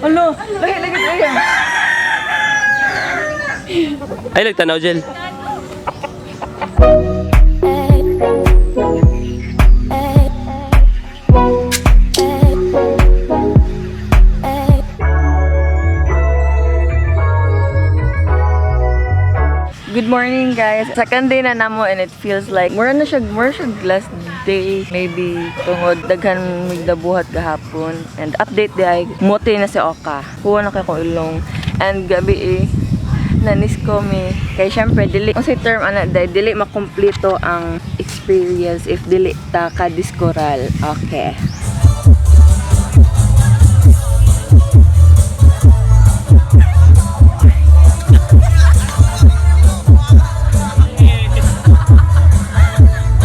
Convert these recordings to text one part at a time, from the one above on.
Alo, lahi lagi tayo. Ay, nagtanaw, Jel. Good morning, guys. Second day na namo and it feels like mura na siya last day, maybe tungod daghan migdabuhat gahapon. And update di ay muti na si Oka. Kuha na kay kong ilong and gabi eh nanis ko mi kay syempre dili unsay term ana day, dili makumpleto ang experience if dili ta ka diskoral. Okay.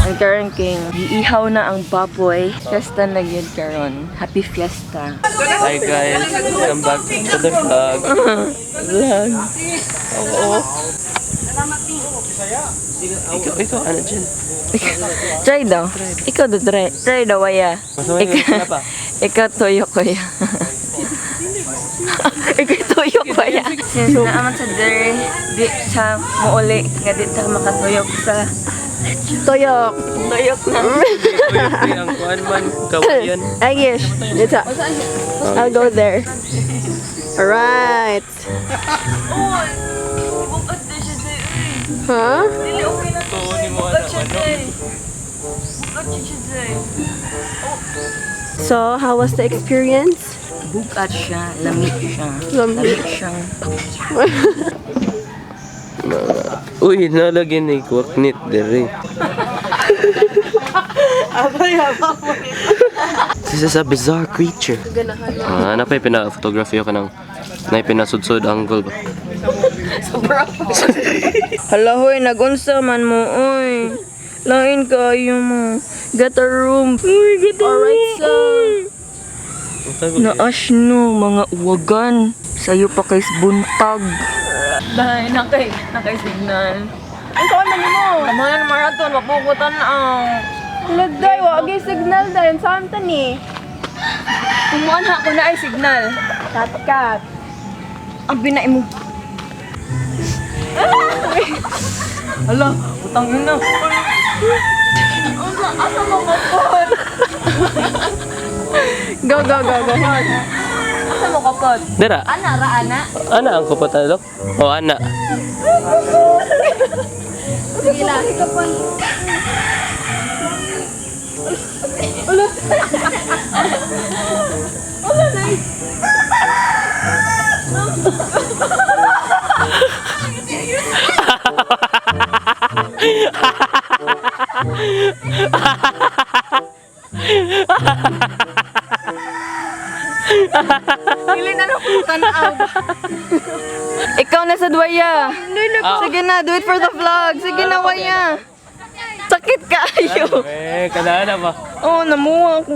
Ang karon king giihaw na ang baboy. Fiesta na gyud karon. Happy fiesta. Hi guys, welcome back to the vlog. Vlog. Oo. Ikaw, ano, Jel? Try daw. Ikaw do try. Try daw waya. Masama yun, Ikaw, wala pa. ikaw toyo kuya. Ikaw toyo kuya. Since naaman sa dere, di siya muuli nga di ta makatuyok sa Toyok. tuyok na. Uy, ang kuan man, kawayan. I guess. It's a, I'll go there. Alright. Bukat na siya day. Huh? Dili okay na to. Oo, ni mo Bukat siya ano. day. Bukat siya day. So, how was the experience? Bukat siya, lamig siya. Lamig. Lamig siyang Uy, nalagyan ni kwaknit dere. This is a bizarre creature. Ah, napay pina-photography ako ng na pinasudsod angle ba? Hala hoy, nagunsa man mo, oy. Lain kaayo mo. Get a room. Uy, get a room. So, Oy. Naash no, mga uwagan. Sayo pa kay buntag. Dahil nakay signal. Ang saan man mo? Tama na marathon, mapukutan na ang. Lagday, wa gyud signal dayon saan ta ni? Kumuha na ako na ay signal. Kat kat. Ang binay mo. Hala, utang yun na. Asa mo kapot? Go go go go. Asa mo kapot? Dara, Ana ra ana. ana ang kupatalok? O ana. Sige lang. Dili na lang kung tanaw. Ikaw na sa Dwaya. Sige na, do it for the vlog. Sige na, Waya. Sakit kaayo. Eh, kanana ba? Oh, namuha ko.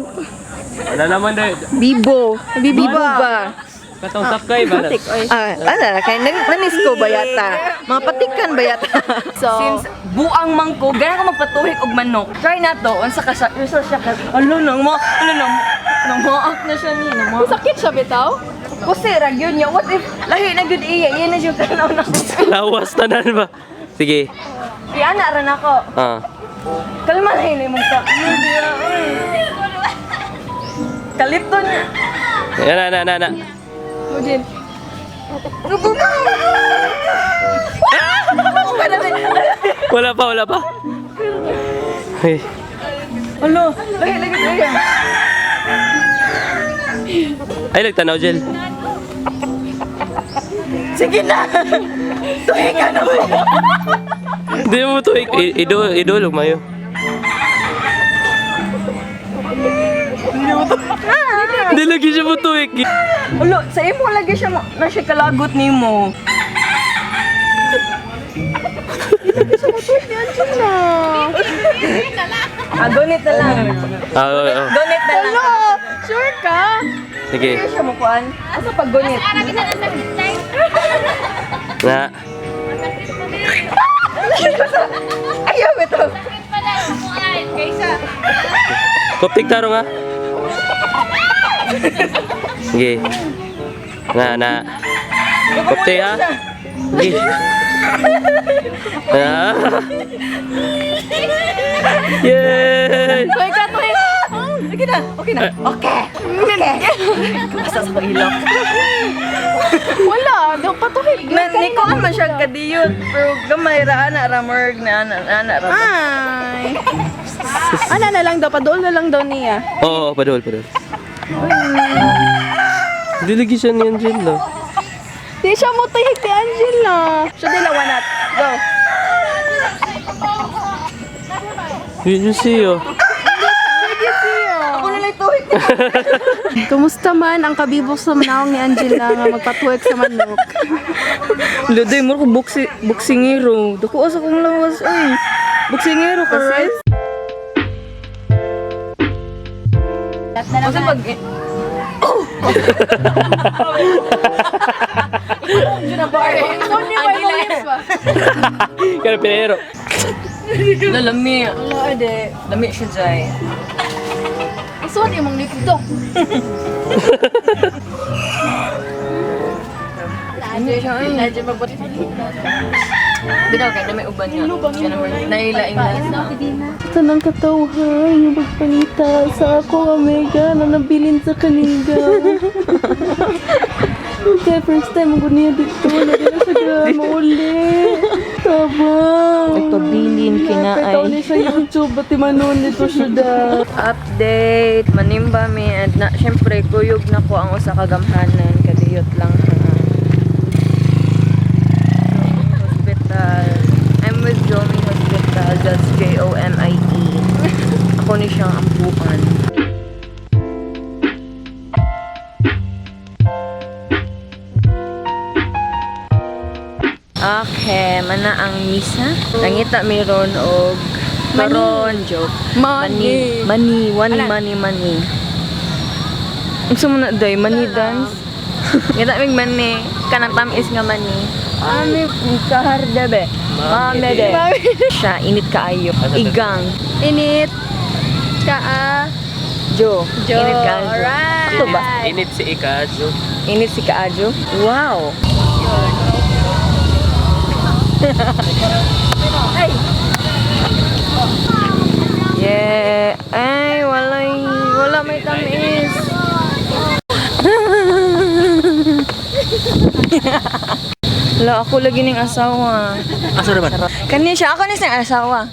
Wala naman dahil. Bibo. Bibo ba? Katong sakay ba? Ah, ano, kay nanis ko ba yata? Mga patikan ba yata? So, Since buang mangko, ganun ko magpatuhik og manok. Try na to, unsa ka sa, unsa siya ka. Alo nang mo, alo nang nang na siya ni, nang sakit siya bitaw? Kasi ra gyud niya. What if lahi na gyud iya, iya na siya tanaw na. Lawas tanan ba? Sige. Iya na ra nako. Ah. Kalma na yun imong ka. Kalito niya. Yan na, na, na, na. Mujin. Wala pa, wala pa. Ay. Alo, lahi lagi tayo. Ay, nagtanaw, Jel. Sige na. Tuhi ka na mo. Hindi mo to idulog mayo. Hindi lagi siya mo tuwik. Alo, sa imo lagi siya na siya kalagot nimo. Ah, donate na lang. Ah, oo, oo. Donate na lang. Hello! Sure ka? Sige. Hindi siya mukuan. Asa pag donate? Na. Ayaw ito. Koptik taro nga. Sige. Na na. Kopte ha. Gi. Ah. Yay! Tuig ka, tuig. Okay na, okay na. Okay. Okay. Basta sa ilok. Wala, daw patuhig. Na, ni ko man siya kadiyot, pero gamay ra ana ra murg na ana ana ra. Ay. Ana na lang daw, padool na lang daw niya. Oo, padol, padol. Dili lagi siya ni Angela. Di siya mo tuhig ti Angela. Siya dila wanat. Go. Yun yung siyo. Ako na lang tuhig. Kumusta man ang kabibok sa manaong ni Angela nga magpatuhig sa manok? Ludoy mo ko boxi boksingero. Dako sa kong lawas oy. Boksingero kasi. Kasi pag Kaya pinero. Lalami. Wala, ade. Lami siya jay. Isuot yung mong likdo. Lami siya ay. Bitaw kay dami uban nga. Nailaing lasa. Tanang katawhan yung magpangita sa ako omega na nabilin sa kalinga. Okay, first time ko niya dito. Nagina sa mauli. Tabang. Nagpabilin kinaay. Ito ni sa YouTube, ba't manon nito siya da. Update, manimba mi and na syempre kuyog na ko ang usa ka gamhanan kadiyot lang ha. Hospital. I'm with Jomi Hospital. That's Jomie. Ako ni siyang ampuan. Okay, mana ang misa. Nangita mi ron og Maron joke. Money. Money, money, money, money. Unsa mo na day money dance? Ngita mig money, kanang tamis nga money. Ami kaharda be. Mame de. Siya init kaayo. Igang. Init. Kaa. Jo. Jo. Init kaayo. Alright. Ito ba? Init si Ikajo. Init si kaajo. Wow. Ay. Yeah. Ay, walay. Wala may tamis. Wala, ako lagi ning asawa. Asa naman? Kani siya, ako ni siyang asawa.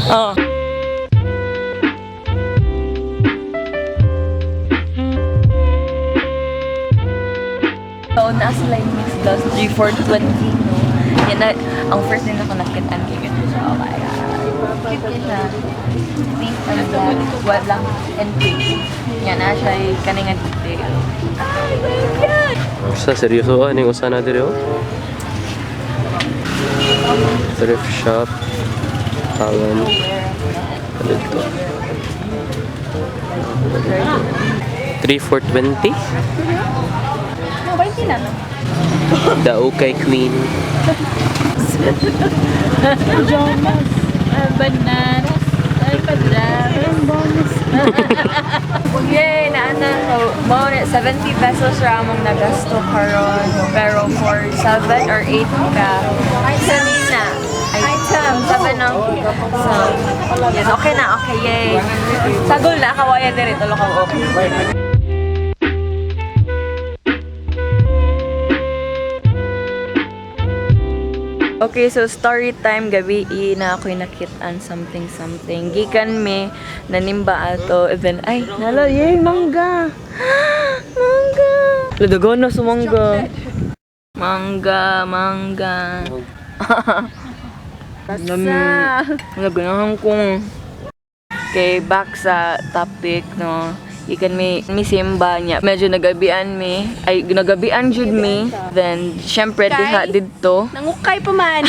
Oh. So, nasa sila yung mix plus G420, no? Yan na, ang first din ako nakitaan kay ganun siya. Oh my God. Cute niya siya. Pink and black. Well, black and pink. Yan na siya, yung kaninga detail. Ay, my God! Sa seryoso ah, ning usa na diri oh. Thrift shop. Alan. Ano ito? 3 for 20? No, 20 na. The Okay Queen. Bananas. Ay, bananas. Yay! Naana ko. Mao na, 70 pesos ra among nagasto karon. Pero for 7 or 8 ka. Kanina. Item. 7 ang. So, yes, okay na. Okay, yay. Sagol na, kawayan din ito. Tulo ka okay. Okay, so story time gabi i na ako'y nakitaan something something. Gikan me nanimba ato and then ay nala yay mangga. Mangga. Ladagono sa mangga. Mangga, mangga. Lami. Naganahan kong. Okay, back sa topic, no. Ikan mi mi simba niya. Medyo nagabian mi. Ay, nagabian jud mi. Then, syempre, diha didto. Nangukay pa man.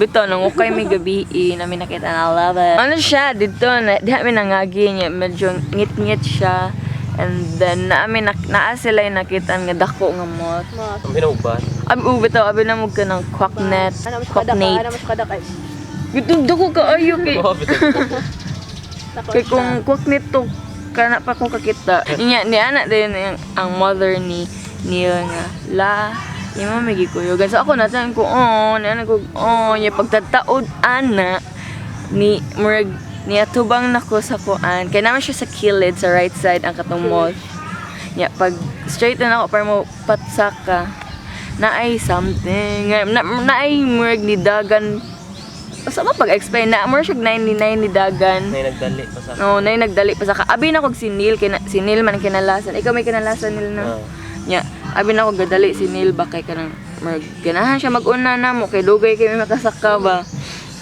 Bitaw, nangukay mi gabi namin nakita na love it. Ano siya, dito, na, diha mi nangagi niya, medyo ngit-ngit siya. And then, naami, na, naa sila yung nakita nga dako nga moth. Ang binuban. Abi, oh, bitaw, abi na mo ka ng quacknet, Ano mas kada ka? Ano quacknate. mas kada ka? Bitaw, dako ka ayo kay, Oh, bitaw. kay kung quacknet to, kana pa kong kakita. Niya, ni anak din ang mother ni Neil nga la imo may gikuyogan. So ako natan ko, oh, nana ko, oh, nya pagtataod ana ni murag niatubang nako sa kuan. Kay naman siya sa kilid sa right side ang katong mall. Nya pag straight na ako para mo patsak ka naay something na, naay murag ni dagan sa mo pag-explain na murag siya 99 ni dagan. Nay nagdali pa sa. No, nay nagdali pa sa ka. Abi na kog si Neil kina, si Neil man kinalasan. Ikaw may kinalasan Neil na. Oo. Nya, abi na kog gadali si Neil ba kay kanang murag ganahan siya mag-una na mo kay dugay kay may makasaka ba.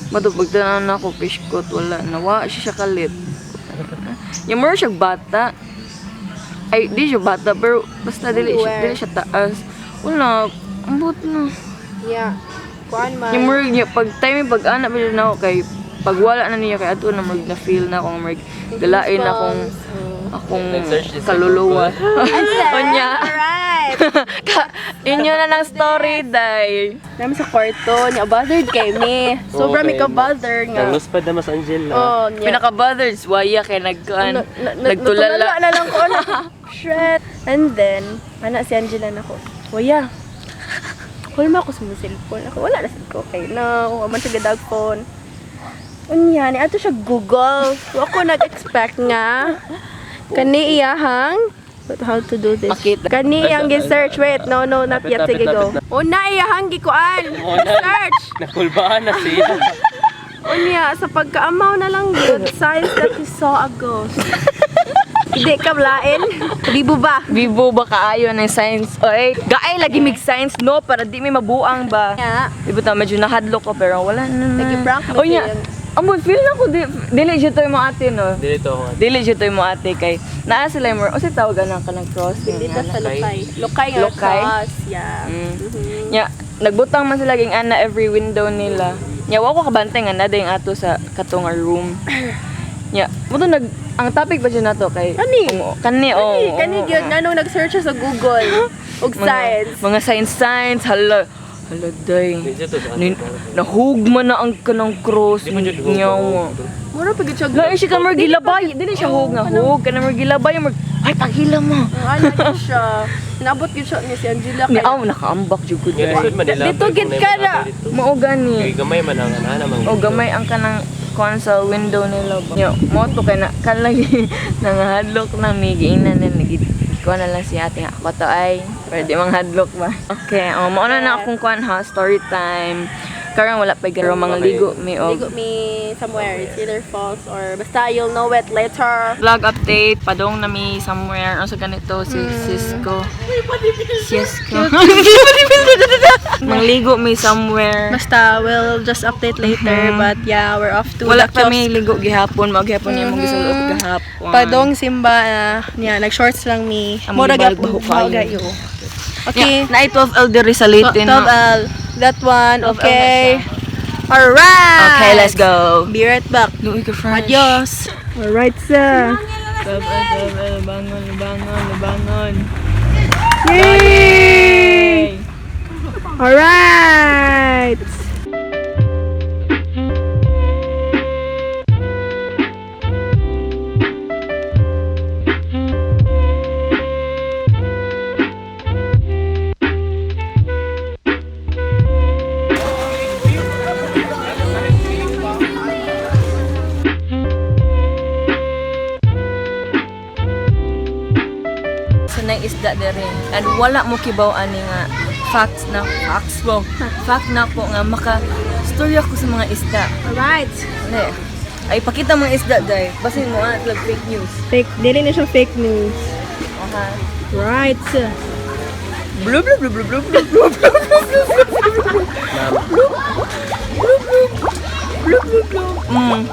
Mato pagtanaw na ako fishcot wala nawa siya siya kalit. Yung murag siya bata. Ay, di siya bata pero basta dili siya taas. Wala, ambot na. Yeah. Kuan man. Yung murag niya, pag time pag anak pa na ako kay pag wala na niya kay ato na murag na feel na akong murag galain na akong akong Nag-search din sa kaluluwa. Unya. Alright. Inyo na lang story day. Namin sa kwarto, niya bothered kay me. Sobra mi ka bothered nga. Nangluspad na mas Angela. Oh, niya. Pinaka bothers waya kay nagkuan Nagtulala nagtulala. na lang ko na. Shit. And then, ana si Angela na ko. Waya. Wala ako sa mga cellphone. Ako, wala na sad ko. Okay na. Kung man siya gadag phone. Unya, ni ato siya Google. Wa ko nag-expect nga. Kani iyahang. But how to do this? Makita. Kani iyang gi-search. Wait, no, no, not Lapit, yet. Sige, lapit, go. lapit. Una iyahang gikuan. Una. Search. Nakulbaan na siya. Unya, sa pagkaamaw na lang yun, signs that you saw a ghost. Hindi ka blain. Bibo ba? Bibo ba kaayo ng science? Oy, gaay lagi mig science no para di mi mabuang ba. Yeah. Di ba ta medyo nahadlok ko pero wala na. Na. Nag-prank mo Unya, siya. amon feel na ko di, dili siya to mo ate no. Dili to ako. Dili siya to mo ate kay naa sila mo unsay tawag ana kanang cross Dito sa Lukay. Lukay nga Lukay? cross. Yeah. Nya, nagbutang man sila ging ana every window nila. Nya, wa ko kabantay nga na yung ato sa katong nga room. Nya, mo to nag ang topic ba dyan nato kay Kani. Oo, kani oh. Kani, kani gyud nanong nag-search siya sa Google og Mga, science. mga science science hala. Hala day. Dili to sa Nahugma na ang kanang cross. Di man jud hug. Nya mo. Mura pa gyud siya. Lain siya ka gilabay. Dili siya hug nga hug. Kanang gilabay mo. Ay paghila mo. Ang ana gyud siya. Naabot gyud siya niya si Angela Ni kay. aw nakaambak jud ko Nga day. lisod man nila. Dito gid ka na. Mao gani. Kay gamay man ang ana man. O gamay ang kanang console window nila ba. Yo, mo to kay na kan lagi nangahadlok na mi giingnan na nagi kuan na lang si ate nga ako to ay pwede mang hadlok ba. Okay, oh mao na na akong kuan ha story time. Karon wala pa garo mga ligo mi og Ligo mi somewhere. It's either false or basta you'll know it later. vlog update padong na mi somewhere unsa ganito si Cisco. Cisco. Mangligo mi somewhere. Basta we'll just update later but yeah, we're off to Wala the pa kiosk. mi ligo gihapon, mao gihapon niya mong gisulod gahapon. Padong simba na niya nag-shorts lang mi. Ang Mura gibalik gapon baho kayo. kayo. Okay. Yeah, na 12L diri sa Leyte no. 12L. That one. 12L na Okay. Alright. Okay, let's go. Be right back. Luoy ka fresh. Adios. Alright, sir. 12L, 12L, bangon, bangon, bangon. Yay! Alright. So nang isda diri. And wala mo kibaw ani nga facts na facts wow. Fact na po nga maka storya ko sa mga isda. Alright. Ne. Ay pakita mga isda day. Basin mo ah, like fake news. Fake, dili na siya fake news. Okay. Right. Blue blue blue blue blue blue blue blue blue blue blue.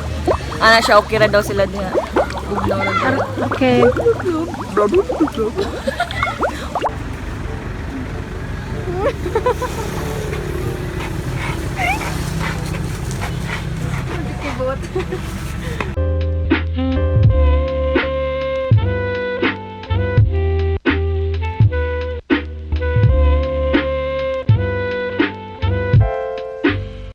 Ana siya okay ra daw sila diha. Bugnaw ra daw. Okay. Blah, blah, blah, blah. Kibot.